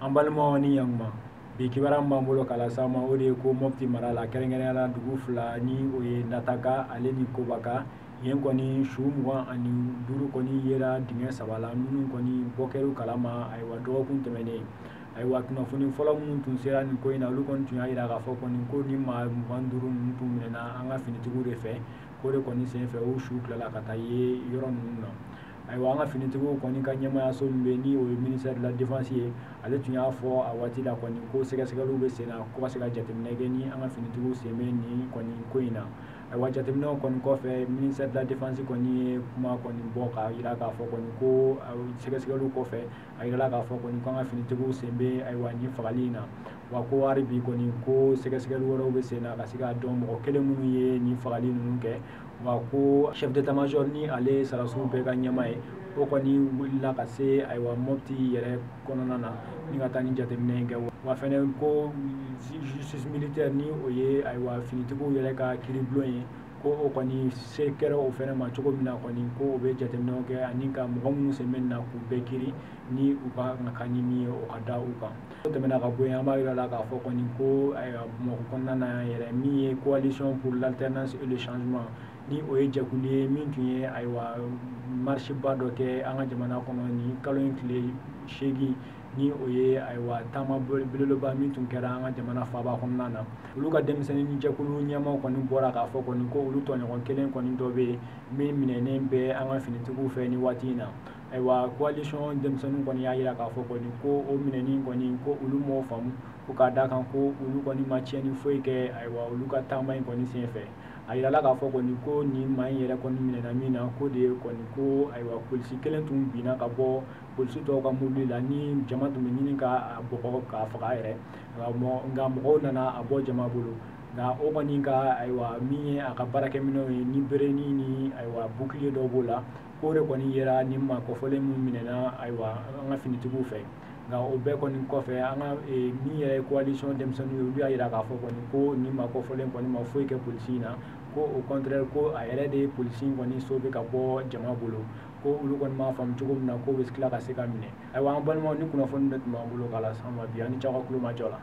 An balimaw ni ɲankuma, bi kibaruya min b'an bolo k'a las'aw ma, o de ye ko Mopti mara la, kɛrɛnkɛrɛnnenya la dugu fila ni o ye Nataka ale ni Kobaka, yen kɔni su 25 kɔni yera dingɛ 3 la, minnu kɔni bɔ kɛr'u kalama ayiwa dɔgɔkun tɛmɛnen. Ayiwa, kunnafoni fɔlɔ minnu tun sera nin ko in na, olu kɔni tun y'a jira k'a fɔ kɔni ko ni maa 25 ninnu tun minɛna an ka finitigiw de fɛ, k'o de kɔni senfɛ u su tilala ka taa ye yɔrɔ ninnu na. Ayiwa, an ka finitigiw kɔni ka ɲɛmaayaso min bɛ ni o ye ministère de la défense ye, ale tun y'a fɔ a waati la kɔni ko sɛgɛsɛgɛliw bɛ sen na ko ka se ka jateminɛ kɛ ni an ka finitigiw sen bɛ nin kɔni ko in na. Ayiwa, jateminɛw kɔni kɔfɛ, ministère de la défense kɔni ye kuma kɔni bɔ k'a jira k'a fɔ kɔni ko sɛgɛsɛgɛliw kɔfɛ, a yirala k'a fɔ kɔni ko an ka finitigiw sen bɛ ayiwa nin fagali in na, wa ko hali bi kɔni ko sɛgɛsɛgɛli wɛrɛw bɛ sen na ka se k'a dɔn mɔgɔ kelen minnu ye nin fagali ninnu kɛ. Wa ko chef d'état-major ni ale ye sarasiw bɛɛ ka ɲɛmaa ye, o kɔni wulila ka se ayiwa Mopti yɛrɛ kɔnɔna na ni ka taa ni jateminɛ in kɛ. Wa fɛnɛ ko justice militaire ni o ye ayiwa finitigiw yɛrɛ ka kiiribulon ye, ko o kɔni se kɛra o fɛnɛ ma cogo min na kɔni, ko o bɛ jateminɛw kɛ ani ka mɔgɔ minnu sen bɛ nin na k'u bɛɛ kiiri ni u ka kan ni min ye, o ka da u kan. O tɛmɛna ka bɔ yen, an b'a yira la k'a fɔ kɔni ko ayiwa Bamakɔ kɔnɔna na yan yɛrɛ, min ye coalition pour l'alternance et le changement, ni o ye jɛkulu ye min tun ye ayiwa marche ba dɔ kɛ an ka jamana kɔnɔ nin kalo in tile 8, ni o ye ayiwa taama belebeleba min tun kɛra an ka jamana faaba kɔnɔna na. Olu ka denmisɛnnin jɛkulu ɲɛmaaw kɔni bɔra k'a fɔ kɔni ko olu tɔɲɔgɔn kelen kɔni dɔ bɛ yen min minɛnen bɛ an ka finitigiw fɛ ni waati in na. Ayiwa, coalition denmisɛnninw kɔni y'a jira k'a fɔ kɔni ko o minɛni kɔni, ko olu m'o faamu, ko k'a da kan ko olu kɔni ma tiɲɛni foyi kɛ ayiwa olu ka taama in kɔni senfɛ. A yirala k'a fɔ kɔni ko nin maa in yɛrɛ kɔni minɛna min na, ko de ye kɔni ko ayiwa polisi kelen tun binna ka bɔ polisi tɔw ka mobili la ni jama tun bɛ ɲini ka bɔgɔ k'a faga yɛrɛ, nka mɔgɔw nana a bɔ jama bolo. Nka o kɔni ka ayiwa min ye a ka baarakɛminɛnw ye, ni bereni ni ayiwa bouclier dɔw b'o la, k'o de kɔni yera ni maa kɔfɔlen min minɛna ayiwa an ka finitigiw fɛ. Nka o bɛɛ kɔni kɔfɛ, an ka min yɛrɛ ye coalition denmisɛnninw ye, olu y'a jira k'a fɔ kɔni ko nin maa kɔfɔlen kɔni ma foyi kɛ polisi in na, ko au contraire ko a yɛrɛ de ye polisi in kɔni sauver ka bɔ jama bolo, ko olu kɔni m'a faamu cogo min na k'o bɛ tila ka se ka minɛ. Ayiwa, an balimaw, ni kunnafoni de tun b'an bolo k'a las'an ma bi, an ni ce aw ka tulo majɔ la.